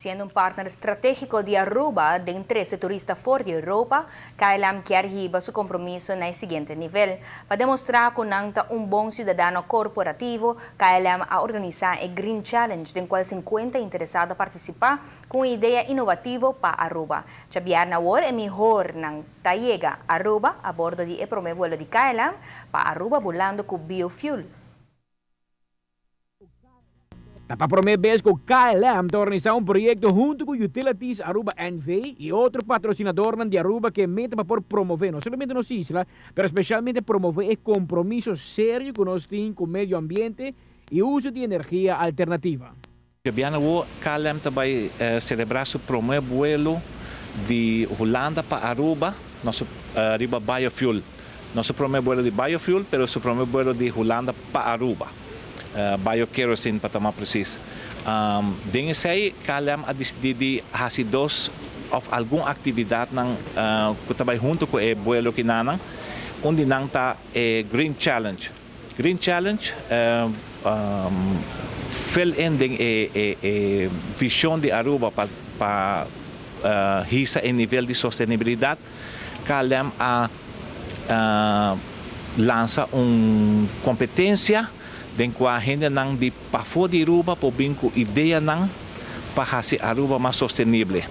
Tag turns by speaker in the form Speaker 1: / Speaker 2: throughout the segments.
Speaker 1: Siendo un partner strategico di Aruba den trece turista for di Europa, KLM kier hiba su compromiso na e siguiente nivel. Pa demostra cu nan ta un bon ciudadano corporativo, KLM a organisa e Green Challenge, den cual 50 interesado a participa cu un idea innovativo pa Aruba. Diabierna awor e mihornan ta yega Aruba a bordo di e prome vuelo di KLM pa Aruba bulando cu biofuel.
Speaker 2: Ta pa prome bes cu KLM ta organisa un proyecto hunto cu Utilities Aruba NV y otro patrocinadornan di Aruba cu e meta pa por promove no solamente nos isla, pero specialmente promove e compromiso serio cu nos tin cu medio ambiente y uso di energia alternativa.
Speaker 3: Diabierna awor KLM ta bay celebra su prome vuelo di Hulanda pa Aruba, nos riba biofuel. No su prome vuelo di biofuel, pero su prome vuelo di Hulanda pa Aruba. Biokerosene pa ta mas precies. Den esey KLM a dicidi di haci dos of algun actividadnan cu ta bay hunto cu e vuelo kinanan. Un di nan ta e Green Challenge. Green Challenge fill in den e vision di Aruba pa hisa e nivel di sostenibilidad. KLM a lansa un competencia den cua hendenan di pafo di Aruba por bin cu ideanan pa haci Aruba mas sostenible.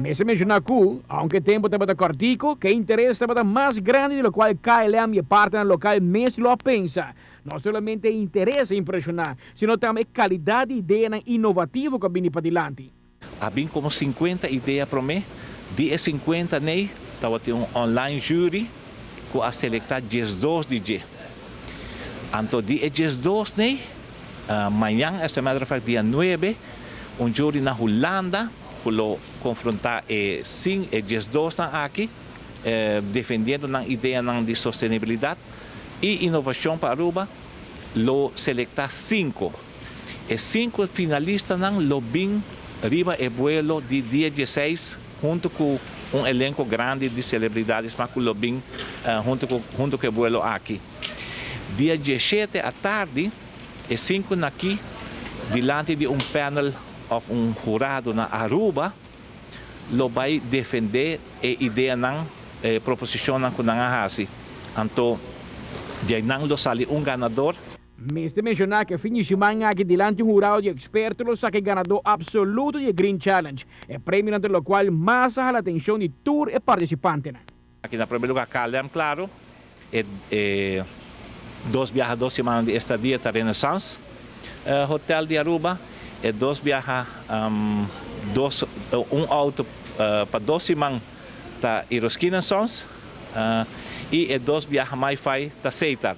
Speaker 2: Mester menciona cu, aunke e tempo tabata cortico, cu e interes tabata mas grandi di locual KLM y e partnernan local mes lo a pensa. No solamente e interes a impresiona, sino tambe e calidad di ideanan innovativo cu a bini padilanti.
Speaker 3: A bin como 50 idea prome. Di e 50 ney, tabatin un online jury cu a selecta 12 di dje. Anto di e 12 ney, mañan, as a matter of fact, dia 9, un jury na Hulanda cu lo confronta e sin e 12 nan aki, defendiendo nan ideanan di sostenibilidad y innovacion pa Aruba, lo selecta 5. E 5 finalistanan lo bin riba e vuelo di dia 16 hunto cu un elenco grandi di celebridades, mas cu lo bin hunto cu e vuelo aki. Dia 17 atardi, e 5 aki, dilanti di un panel of un jurado na Aruba, lo bay defende e ideanan, e proposicionnan cu nan a hasi. Anto, nan lo sali un ganador.
Speaker 2: Mester menciona cu fin di siman aki dilanti un jurado di experto lo saca e ganador absoluto di Green Challenge, e premio entre locual mas a hala atencion di tur e participantenan.
Speaker 3: Aki na prome lugar KLM, claro, e dos biaha 2 siman di estadia ta Renaissance Hotel di Aruba, e dos biaha dos, un auto pa 2 siman ta Iroskin Sons y e dos biaha MiFi ta Seitar.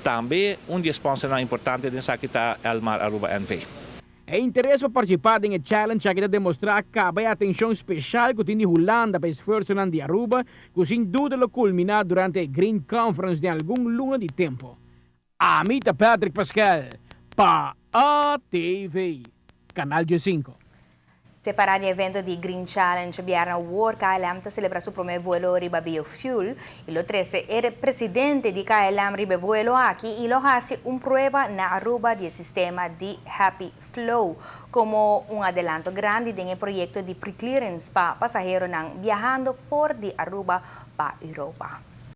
Speaker 3: Tambe un di sponsornan importante den esaki ta Elmar Aruba NV.
Speaker 2: E interes pa participa den e challenge aki ta demostra caba e atencion special cu tin di Hulanda pa esfuerso di Aruba, cu sin duda lo culmina durante e Green Conference di algun luna di tempo. Ami ta Patrick Pascal, pa ATV, Canal G5.
Speaker 1: Separa di evento di Green Challenge, diabierna awor KLM ta celebra su prome vuelo riba biofuel y lo trece e presidente di KLM riba vuelo aki y lo haci un prueba na Aruba di sistema di Happy Flow como un adelanto grandi den e proyecto di pre-clearance pa pasaheronan biahando for di Aruba pa Europa.